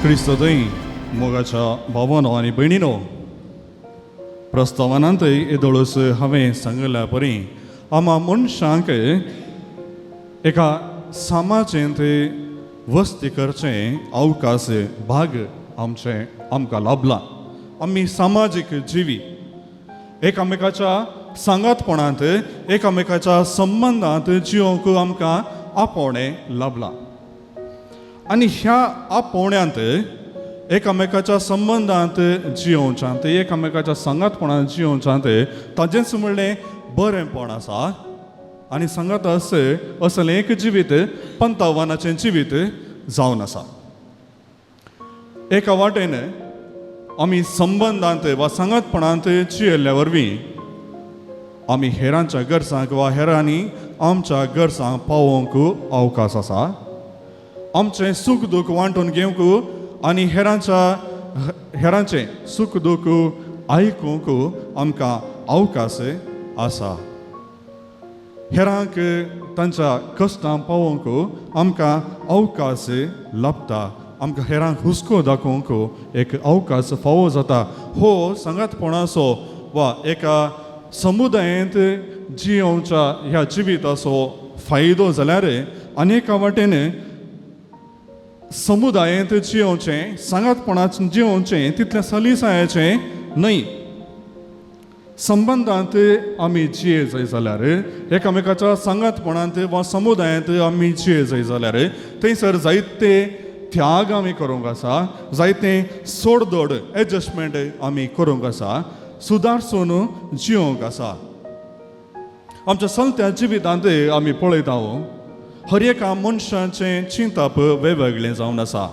क्रिस्तथंय मोगाच्या भावानो आनी भयणीनो, प्रस्तावनांतय येदोळूच हांवें सांगिल्ल्या परी आमा मनशांक एका समाजेंत वस्ती करचें अवकाश भाग आमचें आमकां लाभला. आमी सामाजीक जिवी, एकामेकाच्या सांगातपणांत एकामेकाच्या संबंदांत जिवंक आमकां आपोवणें लाभलां. आनी ह्या आपोवण्यांत एकामेकाच्या संबंदांत जियोवच्यांत, एकामेकाच्या सांगातपणांत जियोवच्यांत ताजेंच म्हणलें बरेंपण आसा. आनी सांगात अशें असलें एक जिवीत पंतावानाचें जिवीत जावन आसा. एका वाटेन आमी संबंदांत वा सांगातपणांत जियेल्ल्या वरवीं आमी हेरांच्या गरजांक वा हेरांनी आमच्या गरजांक पावोवंक अवकाश आसा. आमचें सूख दूख वांटून घेवंक आनी हेरांचें सूख दूख आयकूंक आमकां अवकाश आसा. हेरांक तांच्या कश्टां पावोवंक आमकां अवकाश लाभता. आमकां हेरांक हुस्को दाखोवंक एक अवकाश फावो जाता. हो सांगातपणाचो वा एका समुदायेंत जियोवच्या ह्या जिविताचो फायदो जाल्यार आनी एका वाटेन समुदायेंत जियोवचें, सांगातपणांत जियोवचें तितलें सलीसायेचें न्हय. संबंदांत आमी जिये जाय जाल्यार, एकामेकाच्या सांगातपणांत वा समुदायांत आमी जिये जाय जाल्यार थंयसर जायते त्याग आमी करूंक आसा, जायते सोडदोड एडजस्टमेंट आमी करूंक आसा, सुदारसून जियोंक आसा. आमच्या चलत्या जिवितांत आमी पळयता हर एका मनशाचें चिंतप वेगवेगळें जावन आसा.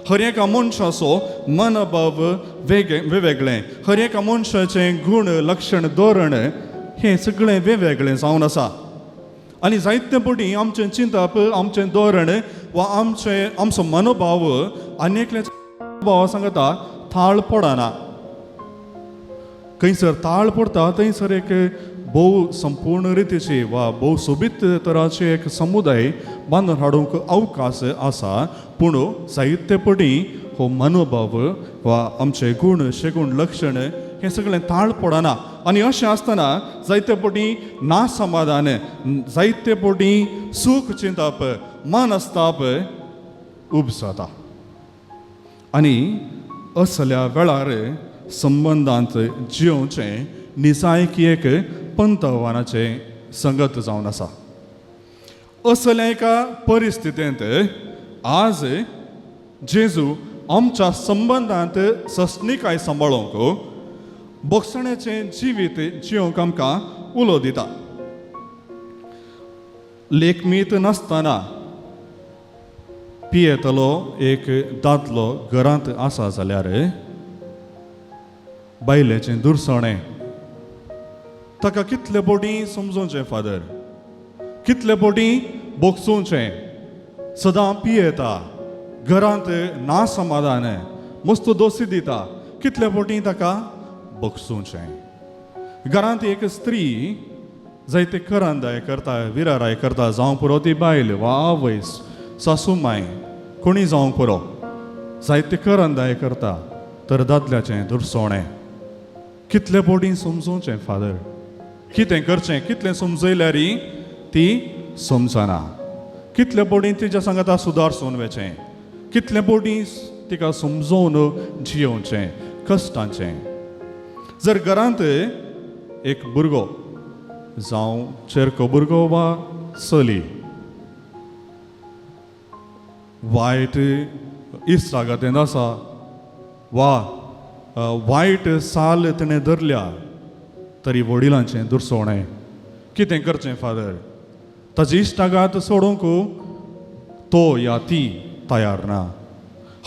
हर एका मनशाचो मनोभाव वेगवेगळें, हर एका मनशाचें गूण लक्षण धोरण हें सगळें वेगवेगळें जावन आसा. आनी जायते पटी आमचें चिंतप, आमचें धोरण वा आमचो मनोभाव आनी एकल्याच्या भावा सांगता थाळ पडना. खंयसर ताळ पडटा थंयसर एक भोव संपूर्ण रितीची वा भोव सोबीत तराचे एक समुदाय बांदून हाडूंक अवकाश आसा. पूण जायते पटी हो मनोभाव वा आमचे गूण शेगूण लक्षण हें सगळें ताळ पडना. आनी अशें आसतना जायते पटी ना समाधान, जायते पटी सूख चिंतप, मनस्ताप उपजाता. आनी असल्या वेळार संबंदांत जियोवचें निजायकी एक पंतवानाचें संगत जावन आसा. असल्या एका परिस्थितींत आज जेजू आमच्या संबंदांत सस्निकाय सांबाळोवंक बोगसण्याचें जिवीत जियोवंक आमकां उलो दिता. लेखमीत नासतना पियेतलो एक दादलो घरांत आसा जाल्यार बायलेचें दुरसणें ताका कितले बोटी समजोवचें फादर, कितले बोटी बोगसोवचें, सदां पियेता, घरांत ना समाधान, मस्त दोशी दिता, कितले बोटी ताका बोगसोवचें. घरांत एक स्त्री जायते करंदाय करता, विराराय करता, जावं पुरो ती बायल वा आवय, सासू माय कोणी जावं पुरो, जायते करंदाय करता तर दादल्याचें दुरसोणें कितले बोटी समजोवचें फादर, कितें करचें, कितलें समजयल्यार ती समजना, कितले बोटी तिच्या सांगाता सुदारसून वचें, कितले बोटी तिका समजोवन जियोवचें कश्टांचें. जर घरांत एक भुरगो जावं चेरको भुरगो वा चली वायट इश्टागतींत आसा वा वायट साल तिणें धरल्या तरी वडिलांचें दुरसोणें कितें करचें फादर, ताजी इश्टागात सोडूंक तो या ती तयार ना.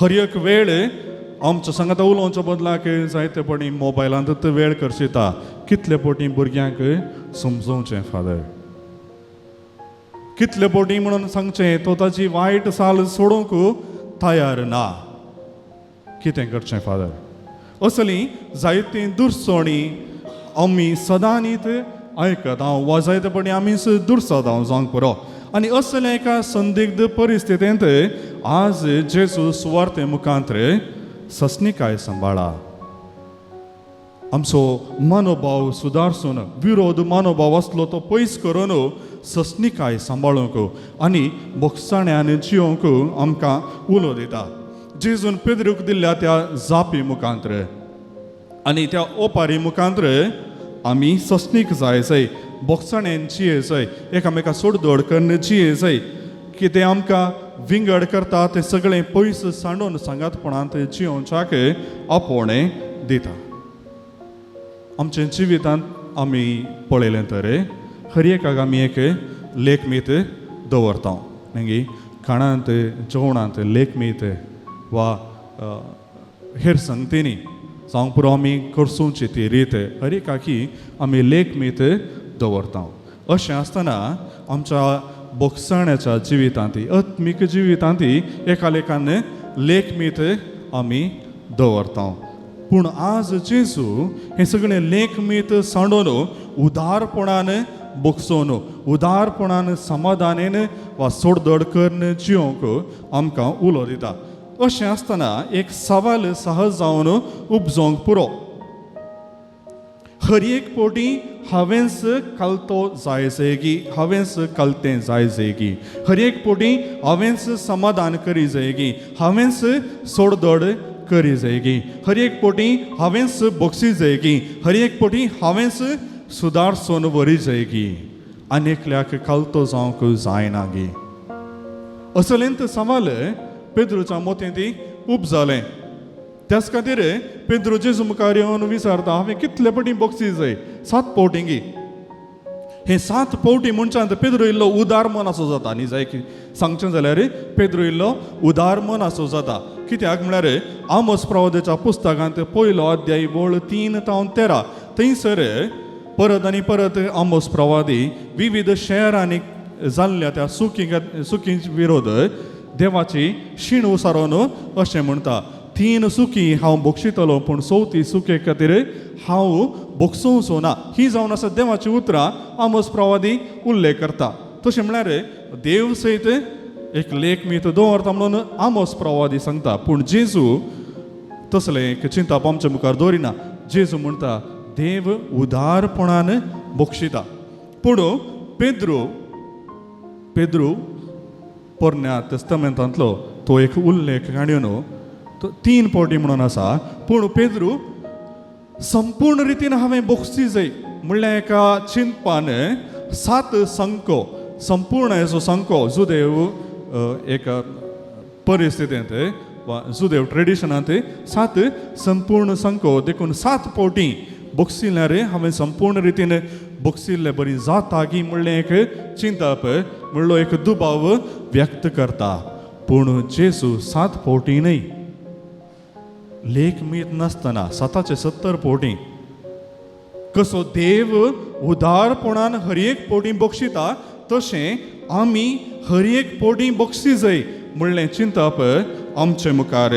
हर एक वेळ आमच्या सांगाता उलोवच्या बदलाक जायते पटी मोबायलांत वेळ करशिता. कितले पटी भुरग्यांक समजोवचें फादर, कितले पटी म्हणून सांगचें तो ताजी वायट साल सोडूंक तयार ना, कितें करचें फादर. असली जायतीं दुरसोणी आमी सदांनीत आयकत हांव वा जायते पटी आमीच दुरसत हांव जावंक पुरो. आनी असल्या एका संदिग्ध परिस्थितींत आज जेजू सुवार्ते मुखांत सस्निकाय सांबाळा, आमचो मनोभाव सुदारसून विरोध मनोभाव आसलो तो पयस करून सस्निकाय सांबाळूंक आनी बोगसाण्यान जियोंक आमकां उलो दिता. जेजून पेद्रूक दिल्ल्या त्या जापी मुखांत आनी त्या ओपारी मुखांत आमी सस्नीक जाय जाय, बोगसाण्यान जिये जाय, एकामेका सोडदोड करून जिये जाय. कितें आमकां विंगड करता तें सगळें पयस सांडून सांगातपणांत जियोवच्याक आपोवणें दिता. आमच्या जिवितांत आमी पळयलें तर हर एकाक आमी एक लेखमीत दवरता, मागीर खाणांत जेवणांत लेखमीत वा हेर संगतींनी जावंक पुरो आमी करसुची ती रीत हर एकाकी आमी लेखमीत दवरता. अशें आसतना आमच्या बोगसाण्याच्या जिवितांत, आत्मीक जिवितांत एका लेखान लेखमीत आमी दवरता. पूण आज जेजू हें सगळें लेखमीत सांडून उदारपणान बोगसोवन, उदारपणान समाधानेन वा सोडदोड करून जियोंक आमकां उलो दिता. अशें आसतना एक सवाल सहज जावन उपजोवंक पुरो, हर एक पोटी हांवेंच कलतो जाय जायगी, हांवेंच कलतें जाय जायगी, हर एक पोटी हांवेंच समाधान करी जायगी, हांवेंच सोडदोड करी जायगी, हर एक पोटी हांवेंच बोगसी जायगी, हर एक पोटी हांवेंच सुदारसून व्हरी जायगी, आनी एकल्याक कलतो जावंक जायना गी. असलेंत सवाल पेद्रूच्या मोतें ती उब जालें. त्याच खातीर पेद्रू जेजू मुखार येवन विचारता, हांवें कितले पटी बोगसी जाय? 7 पावटींगी. हे 7 पावटी मनशांत पेद्रू इल्लो उदार मन असो जाता. न्ही जाय की सांगचें जाल्यार पेद्रू इल्लो उदार मन असो जाता. कित्याक म्हळ्यार आमोस प्रवादाच्या पुस्तकांत 1 अध्याय वळ 3 तावन 13 थंयसर परत आनी परत आमोस प्रवादी विविध शहरांनी जाल्ल्या त्या सुकी विरोध देवाची शीण उसारोन अशें म्हणटा, 3 सुकी हांव बोगशितलो पूण 4थी सुके खातीर हांव बोगसोवचो ना. ही जावन आसा देवाची उतरां आमोस प्रवादी उल्लेख करता. तशें म्हळ्यार देव सयत एक लेख मीत दवरता म्हणून आमोस प्रवादी सांगता. पूण जेजू तसलें एक चिंताप आमच्या मुखार दवरिना. जेजू म्हणटा देव उदारपणान बोगशिता. पूण पेद्रू पोरण्या तेस्तामेंतांतलो तो एक उल्लेख काणयो न्हू, तो 3 पावटी म्हणून आसा. पूण पेद्रू संपूर्ण रितीन हांवें बोगसी जाय म्हणल्यार एका चिंतपान 7 संको संपूर्ण हेजो संको जुदेव एका परिस्थितींत वा जुदेव ट्रेडिशनांत 7 संपूर्ण संको, देखून 7 पावटी बोगसिल्यार हांवें संपूर्ण रितीन बोगसिल्ले बरी जाता गी म्हणलें एक चिंतप म्हणलो एक दुबाव व्यक्त करता. पूण जेजू 7 पावटी न्हय, लेख मीत नासतना 770 पावटी कसो देव उदारपणान हर एक पावटी बक्षिता तशें आमी हर एक पावटी बक्षी जाय म्हणलें चिंतप आमचे मुखार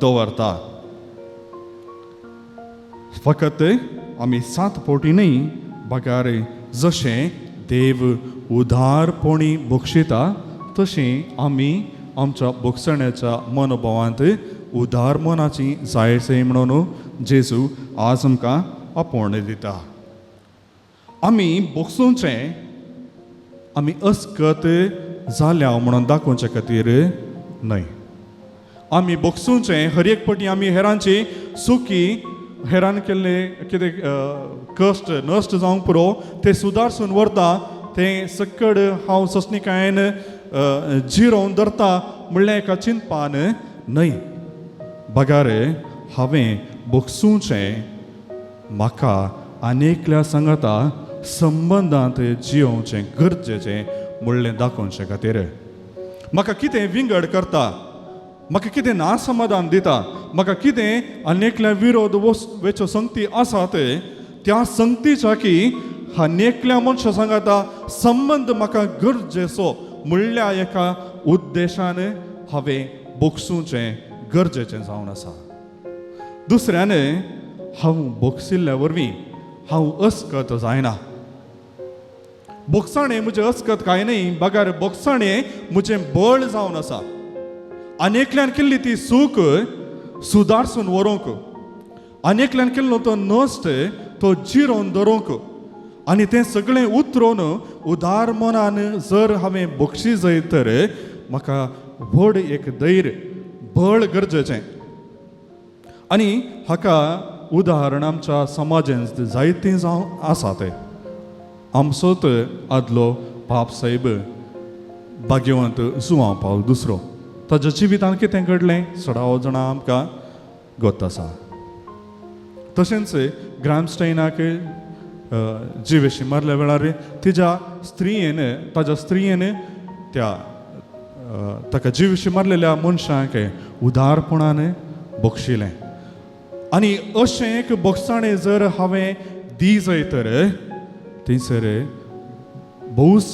दवरता. फकत आमी 7 पावटी न्हय बगार जशें देव उदारपणी बक्षिता तशें आमी आमच्या बोगसण्याच्या मनोभावांत उदार मनाची जायचे म्हणून जेजू आज आमकां आपोवणें दिता. आमी बोगसोवचें आमी अस्कत जाल्या म्हणून दाखोवचे खातीर न्हय. आमी बोगसोवचें हर एक पटी आमी हेरांची सुकी हेरान केल्ले कितें कश्ट नश्ट जावंक पुरो ते सुदारसून व्हरता, तें सकड हांव सस्निकायेन जिरोवन धरता म्हणल्यार एका चिंतपान न्हय. बगार हांवें बोगसुचें म्हाका आनी एकल्या सांगाता संबंदांत जियोवचें गरजेचें म्हणलें दाखोवचे खातीर. म्हाका कितें विंगड करता, म्हाका कितें नासमाधान दिता, म्हाका कितें आनी एकल्या विरोध वेच्यो संगती आसात त्या संगतीच्या की आनी एकल्या मनशा सांगाता संबंद म्हाका गरजेचो म्हणल्या एका उद्देशान हांवें बोगसुचें गरजेचें जावन आसा. दुसऱ्यान हांव बोगसिल्ल्या वरवीं हांव अस्कत जायना. बोगसाणें म्हजें अस्कत कांय न्हय, बगार बोगसाणें म्हजें बळ जावन आसा. आनी एकल्यान केल्ली ती चूक सुदारसून व्हरूंक, आनी एकल्यान केल्लो तो नश्ट तो जिरोवन दवरूंक, आनी तें सगळें उतरोवन उदार मनान जर हांवें बक्षी जायत तर म्हाका व्हड एक धैर्य बळ गरजेचें. आनी हाका उदाहरण आमच्या समाजांत जायतीं जावं आसा. ते आमचोच आदलो पाप साहेब भाग्यवंत जुवांव पावल दुसरो, ताच्या जिवितांत कितें घडलें सडाव जाणां आमकां गोत आसा. तशेंच ग्रामस्टायनाक जिवेशी मारल्या वेळार तिज्या स्त्रियेन, ताज्या स्त्रियेन त्या ताका जिवेशी मारलेल्या मनशांक उदारपणान बक्षिलें. आनी अशें एक बक्षाणें जर हांवें दी जाय तर थंयसर भोवच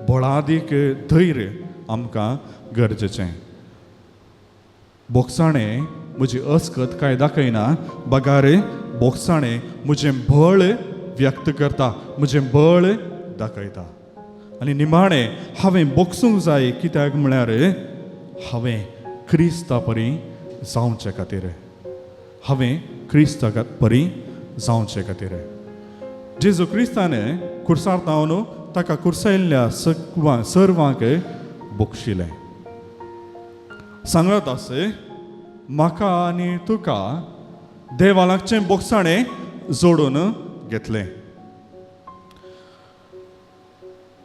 बळादीक धैर्य आमकां गरजेचें. बोगसाणें म्हजी अस्कत कांय दाखयना, बगार बोगसाणें म्हजें बळ व्यक्त करता, म्हजें बळ दाखयता. आनी निमाणें हांवें बोगसूंक जाय, कित्याक म्हळ्यार हांवें क्रिस्ता परी जावचे खातीर, हांवें क्रिस्ता परी जावचे खातीर. जेजू क्रिस्तान कुर्सार धांवन ताका कुर्सायल्ल्या सगळ्या सर्वांक बक्षिलें. सांगत आसे म्हाका आनी तुका देवा लागचें बोगसाणें जोडून घेतलें.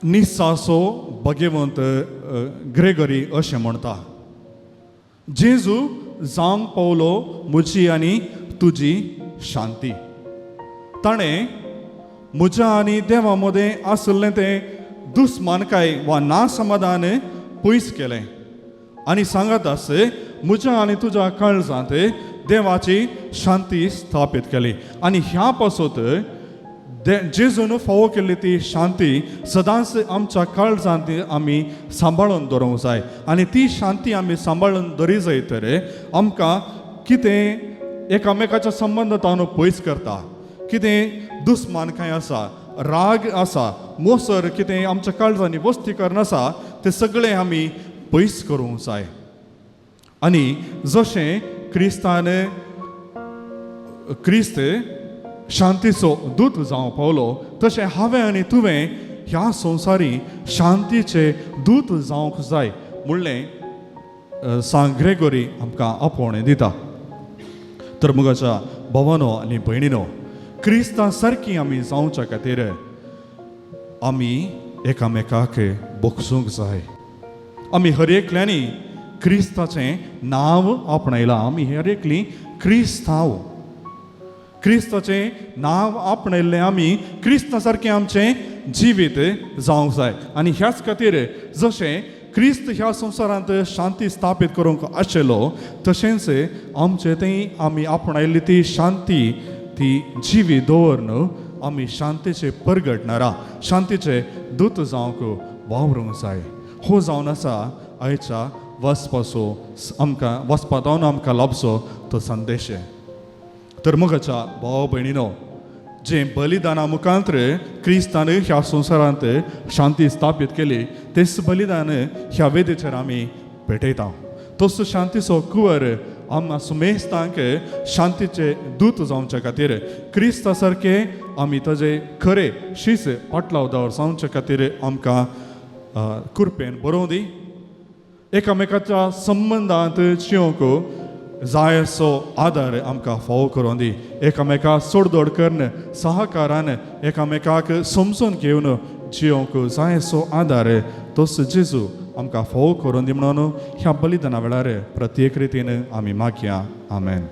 निस्सासो भगेवंत ग्रेगरी अशें म्हणटा, जेजू जावंक पावलो म्हजी आनी तुजी शांती. ताणें म्हज्या आनी देवा मदें आशिल्लें तें दुस्मानकाय वा नासमाधान पयस केलें आनी सांगत आसे म्हज्या आनी तुज्या काळजांत देवाची शांती स्थापीत केली. आनी ह्या पासत जेजून फावो केल्ली ती शांती सदांच आमच्या काळजांत आमी सांबाळून दवरूंक जाय. आनी ती शांती आमी सांबाळून दवरी जाय तर आमकां कितें एकामेकाच्या संबंदान पयस करता, कितें दुस्मानकाय आसा, राग आसा, मोसर कितें आमच्या काळजांनी वस्तीकरण आसा तें सगळें आमी पयस करूंक जाय. आनी जशें क्रिस्तान क्रिस्त शांतीचो दूत जावंक पावलो तशें हांवें आनी तुवें ह्या संवसारी शांतीचे दूत जावंक जाय म्हणलें सांत ग्रेगोरी आमकां आपोवणें दिता. तर मुगाच्या भावानो आनी भयणीनो, क्रिस्ता सारकी आमी जावच्या खातीर आमी एकामेकाक बक्षूंक जाय. आमी हर एकल्यांनी क्रिस्ताचें नांव आपणायलां, आमी हर एकली क्रिस्तांव, क्रिस्ताचें नांव आपणायल्लें आमी क्रिस्ता सारकें आमचें जिवीत जावंक जाय. आनी ह्याच खातीर जशें क्रिस्त ह्या संवसारांत शांती स्थापीत करूंक आशिल्लो तशेंच आमचें थंय आमी आपणायल्ली ती शांती ती जिवी दवरून आमी शांतीचे परगटणारा, शांतीचे दूत जावंक वावरूंक जाय. हो जावन आसा आयच्या वचपाचो आमकां वचपा जावन आमकां लाबचो तो संदेश. तर मोगाच्या भाव भयणीनो, जें बलिदाना मुखांत क्रिस्तान ह्या संवसारांत शांती स्थापीत केली तेच बलिदान ह्या वेदीचेर आमी भेटयता. तोच शांतीचो कुंवर आमकां सुमेस्तांक शांतीचे दूत जावचे खातीर क्रिस्ता सारके आमी ताजे खरे शीस पाटलावदार जावचे खातीर आमकां कृपेन बरोवं दी. एकामेकाच्या संबंदांत जिवंक जाय असो आदार आमकां फावो करून दी. एकामेका सोडदोड करून सहकारान एकामेकाक समजून घेवन जिवंक जाय असो आदार तोच जेजू आमकां फावो करून दी म्हणून ह्या बलिदाना वेळार प्रत्येक रितीन आमी मागया. आमेन.